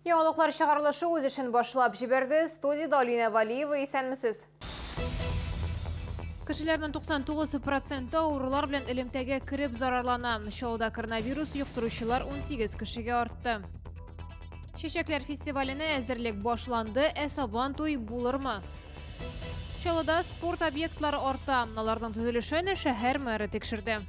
Яңалыклар чыгарылышы үз эшен башлап җибәрде. Студиядә Алинә Валиева, исәнмесез. Кешеләрнең 99 проценты авырулар белән элемтәгә кереп зарарлана. Чаллыда коронавирус йоктыручылар 18 кешегә артты. Чәчәкләр фестиваленә әзерлек башланды, ә Сабан туй булырмы? Чаллыда спорт объектлары арта. Аларның төзелешен шәһәр мэры тикшерде.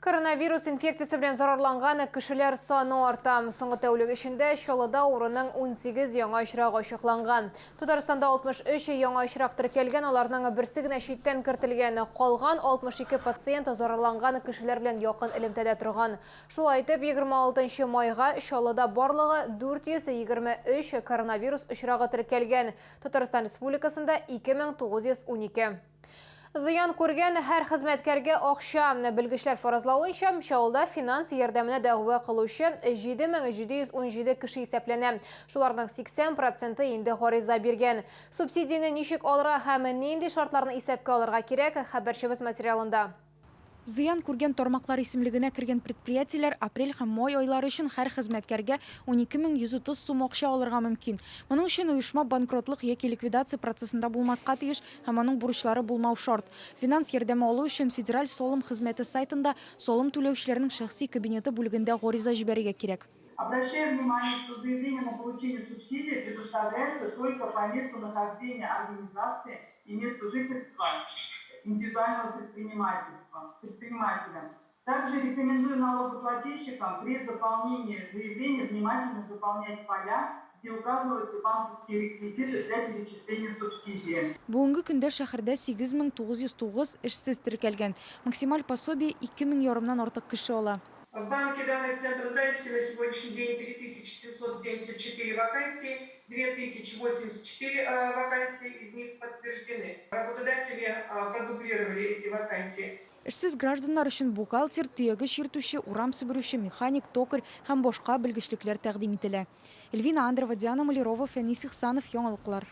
Коронавирус инфекциясе белән зарарланган кешеләр саны арта. Соңгы тәүлек эчендә Чаллыда авыруның 18 яңа очрагы ачыкланган. Татарстанда 63 яңа очрак теркәлгән, аларның берсе генә читтән кертелгән. Калган 62 пациент зарарланган кешеләр белән якын элемтәдә торган. Шулай итеп, 26 майга Чаллыда барлыгы 423 коронавирус очрагы теркәлгән, Татарстан Республикасында 2912. Зыян күргән һәр хезмәткәргә акча. Белгечләр фаразлавынча, Чаллыда финанс ярдәменә дәгъва кылучы 7717 кеше исәпләнә. Шуларның 80 проценты инде гариза биргән. Субсидияне ничек алырга һәм нинди шартларны исәпкә алырга кирәк, хәбәрчебез материалында. Зыян күргән тармаклар исемлегенә кергән предприятиеләр апрель һәм май айлары өчен һәр хезмәткәргә 12 130 сум акча алырга мөмкин. Моның өчен оешма банкротлык яки ликвидация процессында булмаска тиеш һәм аның бурычлары булмау шарт. Финанс ярдәме алу өчен Федераль салым хезмәте сайтында салым түләүчеләрнең шәхси кабинеты бүлегендә гариза җибәрергә кирәк. Обращаю внимание, что заявление на получение субсидии предоставляется только по месту нахождения организации и месту жительства индивидуального предпринимательства, предпринимателя. Также рекомендую налогоплательщикам при заполнении заявления внимательно заполнять поля, где указываются банковские реквизиты для перечисления субсидии. Бүгенге көндә шәһәрдә 8909 эшсез теркәлгән. Максималь пособие 2 мең ярымнан артык кеше ала. В банке данных Центра занятости на сегодняшний день 3774 вакансии, 2084 вакансии из них подтверждены. Работодатели продублировали эти вакансии. Эшсез гражданнар өчен бухгалтер, төягеч йөртүче, урам себерүче, механик, токарь һәм башка белгечлекләр тәкъдим ителә. Эльвина Андрова, Диана Малярова, Фәнис Ихсанов, Яңалыклар.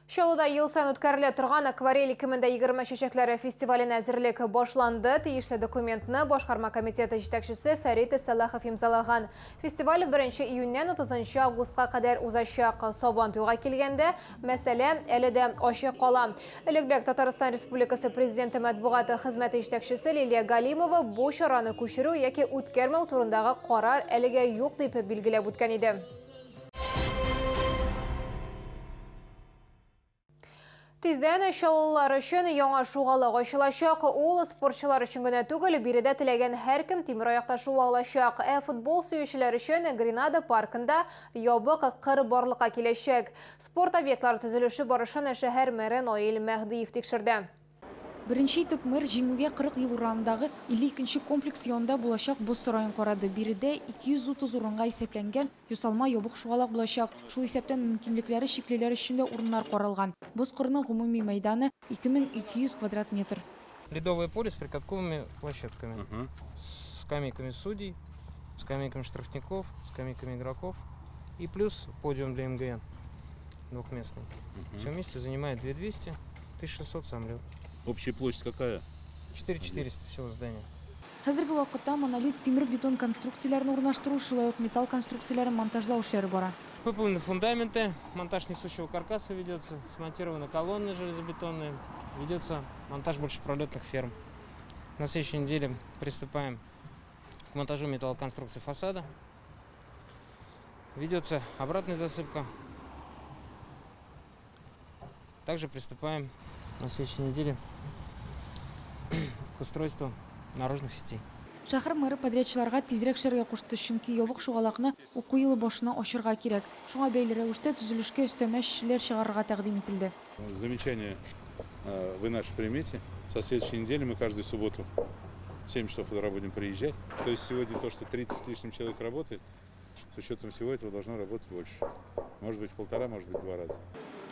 Чаллыда ел саен үткәрелә торган Акварель 2020 чәчәкләре фестиваленә әзерлек башланды. Тиешле документны башкарма комитеты җитәкчесе Фәрит Сәлахов имзалаган. Фестиваль 1 июньнән 30 августка кадәр узачак. Сабан туйга килгәндә, мәсьәлә әле дә ачык кала. Элегрәк Татарстан Республикасы Президенты матбугаты хезмәте җитәкчесе Лилия Галимова бу чараны күчерү яки үткәрмәү турындагы карар әлегә юк дип билгеләп үткән иде. Тиздән чаллылар өчен яңа шугалак ачылачак. Ул спортчылар өчен генә түгел, биредә теләгән һәркем тимераякта шуа алачак. Ә футбол сөючеләр өчен Гренада паркында ябык кыр барлыкка киләчәк. Спорт объектлары төзелеше барышын шәһәр мэры Наил Мәһдиев тикшерде. Беренче итеп мэр Җиңүгә 40 ел урамындагы 52 комплекс янында булачак боз сараен карады. Биредә 230 урынга исәпләнгән ясалма ябык шугалак булачак. Шул исәптән мөмкинлекләре чиклеләр өчен дә урыннар каралган. Боз кырының гомуми мәйданы 2200 квадрат метр. Ледовое поле с прикатковыми площадками. С скамейками судей, скамейками штрафников, скамейками игроков. И плюс подиум для МГН двухместный. Все вместе занимает 2200, 1600 сам лед. Общая площадь какая? 4400 всего здания. Хәзерге вакытта монолит тимер бетон конструкцияләрен урнаштыру, шулай ук металл конструкцияләрен монтажлау эшләре бара. Выполнены фундаменты, монтаж несущего каркаса ведется, смонтированы колонны железобетонные, ведется монтаж большепролетных ферм. На следующей неделе приступаем к монтажу металлоконструкции фасада. Ведется обратная засыпка. Также приступаем на следующей неделе к устройству наружных сетей. Шәһәр мэры подрядчыларга тизрәк эшләргә кушты, чөнки ябык шугалакны уку елы башына ачырга кирәк. Шуңа бәйле рәвештә төзелешкә өстәмә эшчеләр чыгарырга тәкъдим ителде. Замечания вы наши примите. Со следующей недели мы каждую субботу в 7 часов утра будем приезжать. То есть сегодня то, что 30 с лишним человек работает, с учетом всего этого должно работать больше. Может быть, в полтора, может быть, в два раза.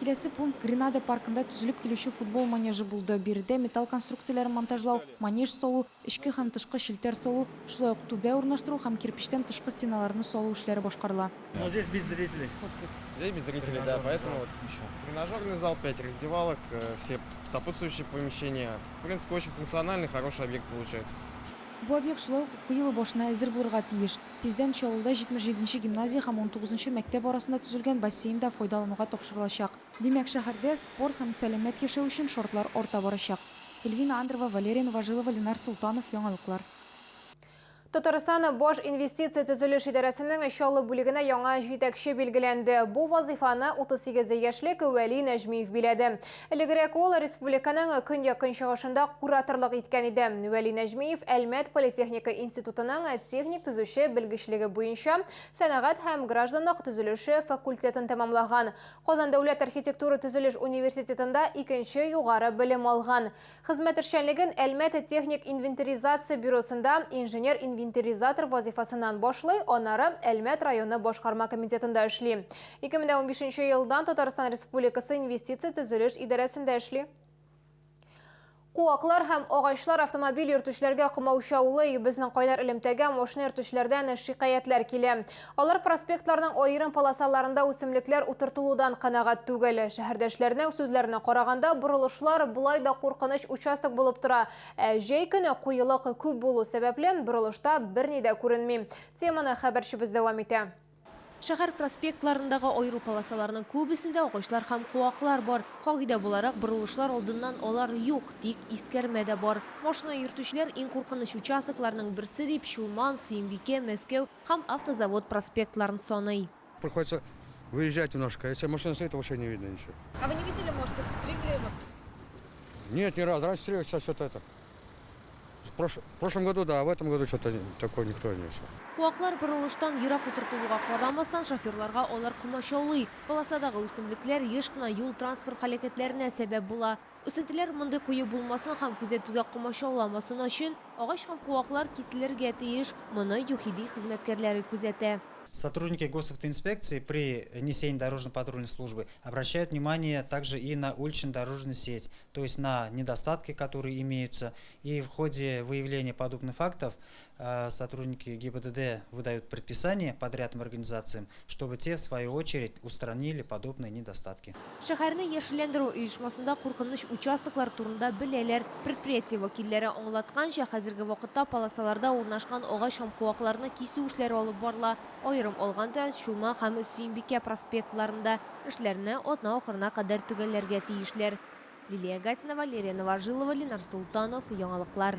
Киләсе пункт Гренада паркында төзелеп килүче футбол манежы булды. Биредә металл конструкцияләрен монтажлау, манеж салу, эчке һәм тышкы челтәр салу, шулай ук түбә урнаштыру һәм кирпечтән тышкы стеналарны салу эшләре башкарыла. Но здесь без зрителей. Здесь без зрителей, да, поэтому вот тренажерный зал, 5 раздевалок, все сопутствующие помещения. В принципе, очень функциональный, хороший объект получается. Бу объект шулай ук уку елы башына әзер булырга тиеш. Тиздән Чаллыда 77 нче гимназия һәм 19 нчы мәктәп арасында төзелгән бассейн да файдалануга тапшырылачак. Димәк, шәһәрдә спорт һәм сәламәт яшәү өчен шартлар арта барачак. Эльвина Андрова, Валерия Новожилова, Ленар Солтанов, Яңалыклар. Татарстан Баш инвестиция төзелеш идарәсенең Чаллы бүлегенә яңа җитәкче билгеләнде. Бу вазыйфаны 38 яшьлек Вәли Нәҗмиев биләде. Элегрәк ул республиканың көньяк-көнчыгышында кураторлык иткән иде. Вәли Нәҗмиев Әлмәт политехника институтының техник-төзүче белгечлеге буенча сәнәгать һәм гражданлык төзелеше факультетын тәмамлаган. Казан дәүләт архитектура-төзелеш университетында икенче югары белем алган. Хезмәт эшчәнлеген Әлмәт техник инвентаризация бюросында инженер-инвентаризатор вазыйфасыннан башлый, аннары Әлмәт районы башкарма комитетында эшли. 2015 елдан Татарстан Республикасы инвестиция төзелеш идарәсендә эшли. Куаклар һәм агачлар автомобиль йөртүчеләргә комаучаулый. Безнең кайнар элемтәгә машина йөртүчеләрдән шикаятьләр килә. Алар проспектларның аерым полосаларында үсемлекләр утыртылудан канәгать түгел. Шәһәрдәшләрнең сүзләренә караганда, борылышлар болай да куркыныч участок булып тора. Ә җәй көне куелык күп булу сәбәпле, борылышта берни дә күренми. Теманы хәбәрчебез дәвам итә. Шәһәр проспектларындагы аеру полосаларының күбесендә агачлар һәм куаклар бар. Кагыйдә буларак, борылышлар алдыннан алар юк, тик искәрмә дә бар. Машина йөртүчеләр иң куркыныч участокларның берсе дип Чулман, Сөембикә, Мәскәү һәм Автозавод проспектларын саный. Приходится выезжать немножко. Если машина стоит, вообще не видно ничего. А вы не видели, может, их стригли? Нет, ни разу. Раньше стригли, сейчас что-то это. В прошлом году, да, а в этом году что-то такое никто не все. Куаклар борылыштан ерак утыртылуга карамастан, шоферларга алар комачаулый. Полосадагы үсемлекләр еш кына юл-транспорт һәлакәтләренә сәбәп була. Үсентеләр мондый куе булмасын һәм күзәтүгә комачауламасын өчен, агач һәм куаклар киселергә тиеш. Моны ЮХИДИ хезмәткәрләре күзәтә. Сотрудники госавтоинспекции при несении дорожно-патрульной службы обращают внимание также и на улично-дорожную сеть, то есть на недостатки, которые имеются. И в ходе выявления подобных фактов сотрудники ГИБДД выдают предписания подрядным организациям, чтобы те, в свою очередь, устранили подобные недостатки. Шәһәрне яшелләндерү оешмасында куркыныч участоклар турында беләләр. Предприятие вәкилләре аңлатканча, хәзерге вакытта полосаларда урнашкан агач һәм куакларны кисү эшләре алып барыла. Аерым алганда, Чулман һәм Сөембикә проспектларында эшләрне атна ахырына кадәр төгәлләргә тиешләр. Лилия Гатина, Валерия Новожилова, Ленар Султанов, Яңалыклар.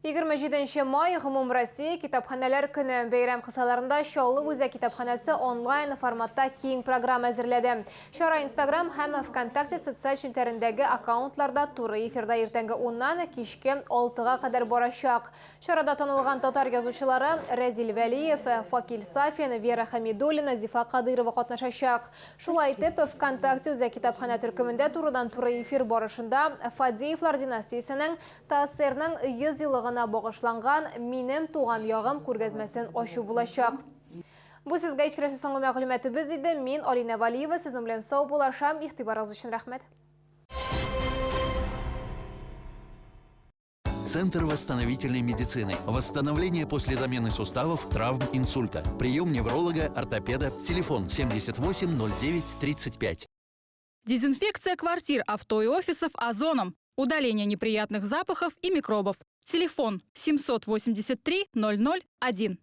27 май Гомумроссия китапханәләр көне. Бәйрәм кысаларында Чаллы үзәк китапханәсе онлайн форматта киң программа әзерләде. Чара Инстаграм һәм ВКонтакте социаль челтәрендәге аккаунтларда туры эфирда иртәнге 10-нан кичке 6-га кадәр барачак. Чарада танылган татар язучылары Рәзил Вәлиев, Факил Сафин, Вера Хәмидуллина, Зифа Кадыйрова катнашачак. Шулай итеп, ВКонтакте үзәк китапханә төркемендә турыдан-туры эфир барышында Фадеевлар династиясенең ТАССРның 100 еллыгына багышланган Минем туган ягым күргәзмәсен ачу булачак. Бу сезгә җиткерәсе соңгы мәгълүматыбыз иде. Мин Алинә Валиева сезнең белән саубуллашам. Игътибарыгыз өчен рәхмәт. Центр восстановительной медицины. Восстановление после замены суставов, травм, инсульта. Прием невролога, ортопеда. Телефон 78 09 35. Дезинфекция квартир, авто и офисов озоном. Удаление неприятных запахов и микробов. Телефон 783 00 1.